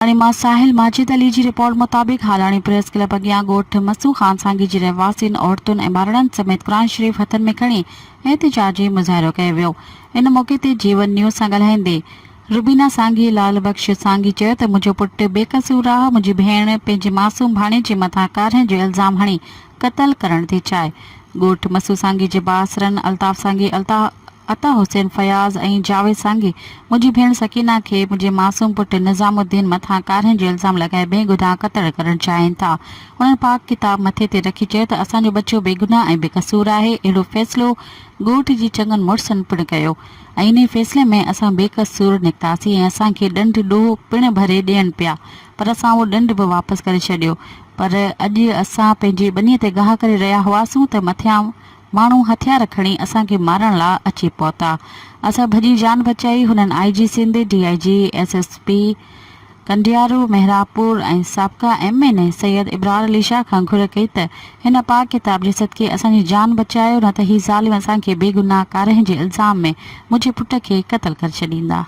هالاڻي مان ساحل ماجد علي جي رپورٽ مطابق هالاڻي پريس ڪلب اڳيان ڳوٺ مسو خان سانگي جي رهواسين عورتن ۽ ٻارڙن سميت قرآن شريف هٿن ۾ کڻي احتجاجي مظاهرو ڪيو ويو ان موقعي تي جيون نيوز سان ڳالهائيندي روبينا سانگي لال بخش سانگي چيو ته منهنجو پٽ بي قصور آ منهنجي ڀيڻ پنهنجي معصوم ڀاڻيجي مٿان ڪارنهن جو الزام هڻي قتل ڪرڻ ٿي چاهي ڳوٺ مسو سانگي جي بااثرن الطاف سانگي الطاف عطا حسين فياض ۽ جاويد سانگي منهنجي ڀيڻ سڪينه کي منهنجي معصوم پٽ نظام الدين مٿان ڪارنهن جو الزام لڳائي بي گناهه قتل ڪرڻ چاهين ٿا. هنن پاڪ ڪتاب مٿي تي رکي چيو ته اسان جو ٻچو بي گناهه ۽ بي قصور آهي اهڙو فيصلو ڳوٺ جي چڱن مڙسن پڻ ڪيو ۽ انهي فيصلي ۾ اسان بي قصور نڪتاسين ۽ اسان کي ڏنڊ ڏوهه پڻ ڀري ڏين پيا پر اسان اهو ڏنڊ به واپس ڪري ڇڏيو پر اڄ اسان پنهنجي ٻنيء تي گاهه ڪري رهيا هئاسون ته مٿيان ماڻهو هٿيار کڻي اسان کي مارڻ لا اچي پهتا. اسان ڀڄي جان بچائي. هنن I G Sindh, D I G, S S P Kandiaro, Mehrabpur ۽ سابقه M N A Syed Ibrar Ali Shah کان گهر ڪئي ته هن پاڪ ڪتاب جي صدقي اسان جي جان بچايو نه ته هي ظالم اسان کي بيگناهه ڪارنهن جي الزام ۾ منهنجي پٽ کي قتل ڪري ڇڏيندا.